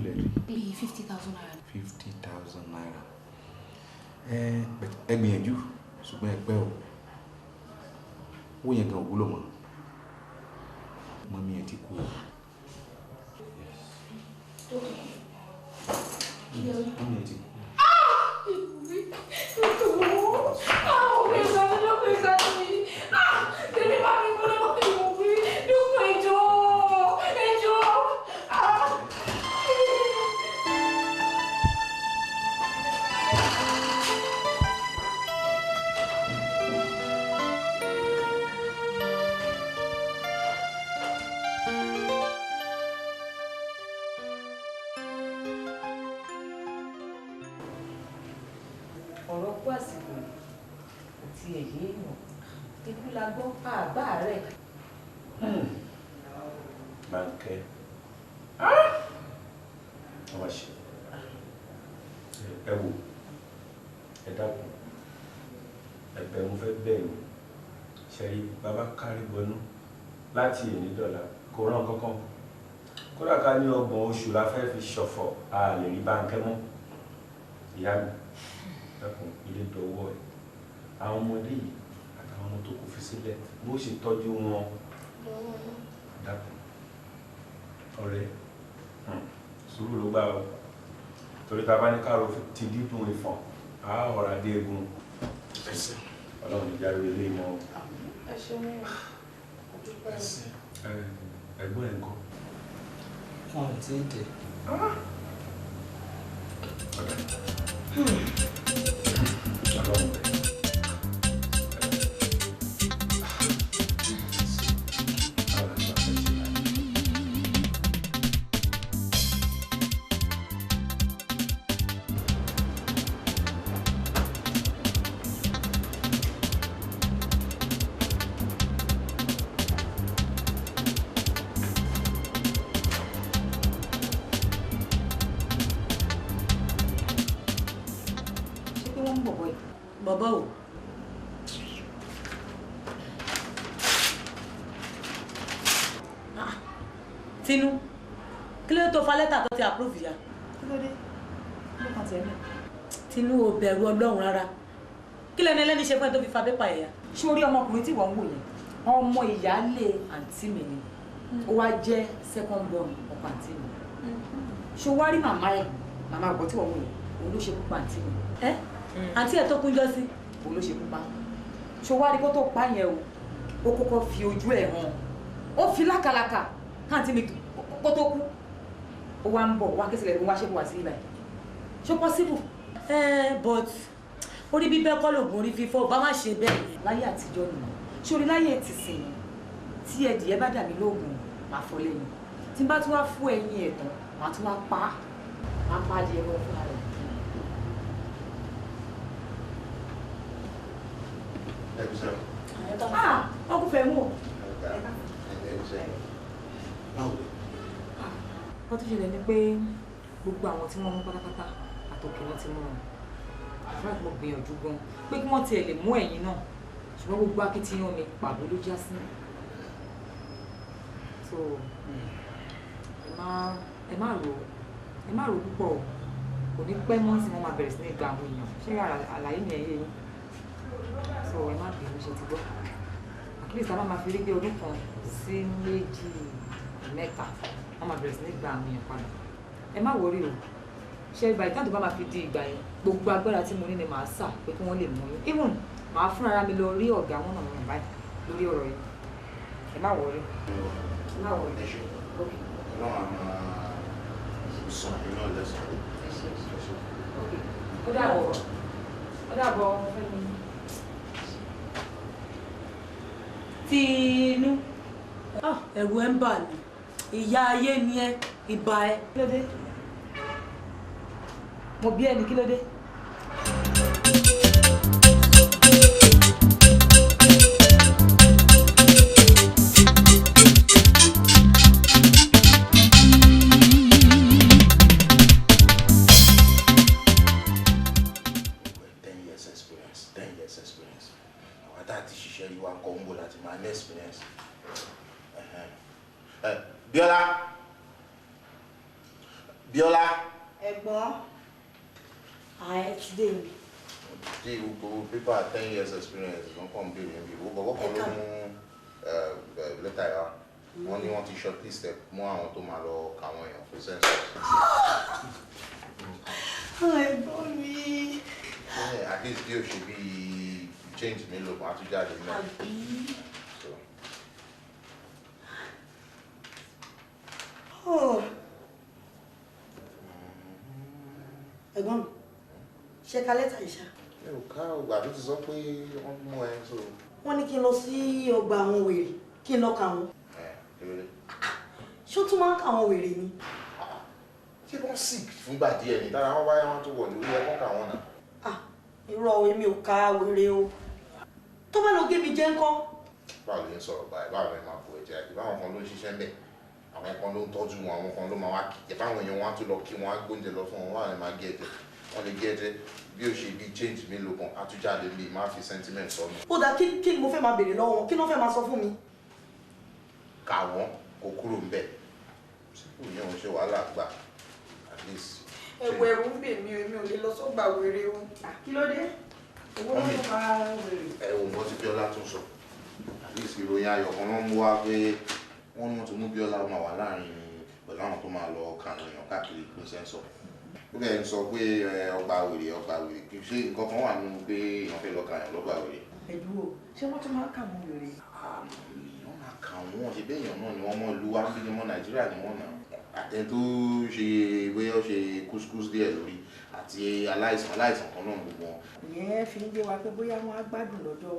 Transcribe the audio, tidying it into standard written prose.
lẹ rí? Bíi 50,000 naira. 50,000 naira. Ẹ gbìyànjú, ṣùgbọ́n ẹ pẹ́ o. Owó yẹn gan ò wúlò mọ́. Mọ́mí ẹ ti kú o. Mọ́mí ẹ ti kú. Ọ̀rọ̀ kú àsìkò kò tiẹ̀ yé èèyàn, ikú la gbọ́ àgbà rẹ̀. Bánkẹ́, ọmọ ṣe ẹ wò, ẹ dákun, ẹ̀bẹ̀ mo fẹ́ bẹ̀ yín. Ṣe rí bàbá kárí bọnú láti èní dọ̀la kò rán kankan, kódà ká ní 30 oṣù la fẹ́ fi ṣọ̀fọ̀, a lè rí Bánkẹ́ mọ́. Ìyá mi, dákun, ilé dọwọ́ ẹ̀, àwọn ọmọdé yìí àtàwọn ọmọ tó kù fi sílẹ̀, bó ṣe tọ́jú wọn, dákun ọ̀rẹ́, sùúrù ló gbà o, torí ta bá ní káàró ti dídùn ìfọ̀n á ọ̀rá dé egun. Ọlọ́run ìjà rere lé mọ́. Ẹ̀gbọ́n ẹ̀ ń kọ́? Wọn ò tí ì dé. Ọlọ́run bẹ̀. Bàbá o. Tinú, kí ló tó fa lẹ́tà tó ti approve ya? Kí ló dé? Kí ló kàn tiẹ̀ náà? Tinú ò bẹ̀rù Ọlọ́run rárá. Kí lẹni ẹlẹ́ni ṣe fún ẹ tó fi fa pépà ẹ̀ ya? Ṣé o rí ọmọkùnrin tí wọ́n ń wò yẹn? Ọmọ ìyáálé àǹtí mi ni. Ó wá jẹ́ second born ọkọ àǹtí mi. Ṣé o wá rí màmá ẹ̀? Màmá ọkọ tí wọ́n ń wò yẹn, òun ló ṣe púpà àǹtí mi. Ẹ́ àǹtí ẹ̀ tó kúnjọ́ sí. Òun ló ṣe pupa. Ṣé o wá rí kó tó pa yẹn o? Ó kọ́kọ́ fi ojú ẹ̀ hàn. Ó fi lákàlàkà káàntì mi kó tó kú. Ó wá ń bọ̀ wá kí sílẹ̀ ló wá ṣe wá sí ibà yìí. Ṣé possible? Ẹ but orí bíbẹ́ kọ́ lògùn orí fífọ́, bá má ṣe bẹ́ẹ̀. Láyé àtijọ́ nìyẹn. Ṣé orí láyé tìsín tí ẹdìyẹ bá dà mí lóògùn máa fọ́ lẹ́yìn. Tí n bá tún wá fún ẹyin ẹ̀ tán, màá tún wá pa á. Màá pa adìyẹ lọ fúnra rẹ̀. Ah, ọkùn fẹ́ mú o. Wọ́n tún ṣẹlẹ̀ ni pé gbogbo àwọn tí wọ́n mú pátápátá àtòkè wọn ti mú wọn. Frank, mo gbìyànjú gan pé kí wọ́n tiẹ̀ lè mú ẹ̀yin náà, ṣùgbọ́n gbogbo akitiyan mi pàbó ló já sí. So ẹ má rò púpọ̀ o, kò ní pẹ́ mọ́ sí wọ́n máa bẹ̀rẹ̀ sí ní gba àwọn èèyàn. Ṣé àlàyé mi ẹ̀ yé yín? So ẹ má bínú, ṣe ti gbọ́. At least a máa fi rí bí ọdún 1 sí 2 mẹ́ta, wọ́n máa bẹ̀rẹ̀ sí ní gba àwọn èèyàn padà. Ẹ má wọrí o, ṣe ìgbà ìtàn tó bá máa fi di ìgbà yẹn, gbogbo agbára tí mo ní ni màá sà pé kí wọ́n lè mú yín. Even màá fúnra mi lọ rí ọ̀gá wọn náà wọn báyìí lórí ọ̀rọ̀ yìí. Ẹ má wọrí. Ẹ má wọrí. Ọlọ́run á máa sàn iná lẹ́sàn-án. Ó dàbọ̀. Ó dàbọ̀ Fẹ́mi. Tinú, ẹ̀rù ẹ̀ ń bà mí, ìyá ayé ni ẹ, ìbà ẹ. Kí ló dé? Mo bí ẹni, kí ló dé? Bíọ́lá, Bíọ́lá. Ẹ̀gbọ́n, ààyè ti dé mi. Tí gbogbo pépà 10 years experience ló ń kàn ń béèrè níbi ìwọ bọ̀bọ̀ kan ló mú lẹ́tà yà wá. Wọ́n ní wọ́n ti shortlist ẹ̀ mọ́ àwọn tó máa lọ kà àwọn èèyàn fún census. Ẹ̀gbọ́n mi. Yeah, at least bí o ṣe bí change mélòó kan á tún jáde náà. Àbí. So, Oh. Ẹ̀gbọ́n mi, ṣe ka lẹ́tà ìṣá. Mi ò ká ògbà tó ti sọ pé wọ́n mú ẹ so. Wọ́n ní kí n lọ sí ọgbà àwọn wèrè, kí n lọ kà wọ́n. Ẹ kí ló dé? Ṣé ó tún máa ń kà àwọn wèrè ni? Ṣé wọ́n sick fúngbà díẹ̀ ni? Tára wọn báyà wọn tó wọ̀ ní orí ẹ̀kọ́ kà wọ́n náà. Ah, irọ́ o, èmi ò ka wèrè o. Tó bá lọ gé mi jẹ ńkọ́? Báwo ló ń sọ̀rọ̀ báyìí? Báwo ló máa bu ẹ̀jẹ̀ àti báwọn kan ló ń ṣiṣẹ́ ń bẹ̀? Àwọn kan ló ń tọ́jú wọn, àwọn kan ló máa wá kí ẹ̀, báwọn èèyàn wọn á tún lọ kí wọn á gbóúnjẹ lọ fún wọn, wọn á lè máa gé ẹ̀jẹ̀. Wọ́n lè gé ẹ̀jẹ̀ bí ó ṣe bí change mélòó kan á tún jáde bíi má fi sentiment sọnù. Ó dáa, kí ni mo fẹ́ máa béèrè lọ́wọ́ wọn? Kí ni wọ́n fẹ́ máa sọ fún mi? Kà wọ́n kó kúrò ń bẹ̀. Sípò yẹn ò ṣe wàhálà gbà at least. Ẹ̀wọ̀, ẹ̀rù ń bè mí o, èmi ò lè lọ sọ́gbà wèrè o. Kí ló dé? Owó ló ń fa wèrè. Ẹ wo nǹkan tí Bíọ́lá tún sọ. At least ìròyìn ayọ̀ kan ló ń mú wá pé wọ́n ní wọ́n ti mú Bíọ́lá, máa wà láàrin pẹ̀lú àwọn tó máa lọ kàwọn èèyàn káàkiri ìpín sẹ́ńsọ̀. Ó dẹ̀ ń sọ pé ọgbà wèrè, ọgbà wèrè, kì í ṣe nǹkan kan wà nínú pé èèyàn fẹ́ lọ kàyàn lọ́gbà wèrè. Ẹ̀dúró, ṣé wọ́n tún máa ń kà wọ́n wèrè? Wọ́n máa kà wọ́n, ṣe bẹ́ẹ̀ èèyàn náà ni wọ́n mọ̀ lu wá bí ọmọ Nàìjíríà ni wọ́n náà. Àtẹn tó ṣe bóyá ó ṣe kúskús díẹ̀ lórí àti aláìsàn, aláìsàn kan náà gbogbo wọn. Ìyẹn fi ń yé wa pé bóyá wọ́n á gbádùn lọ́jọ́.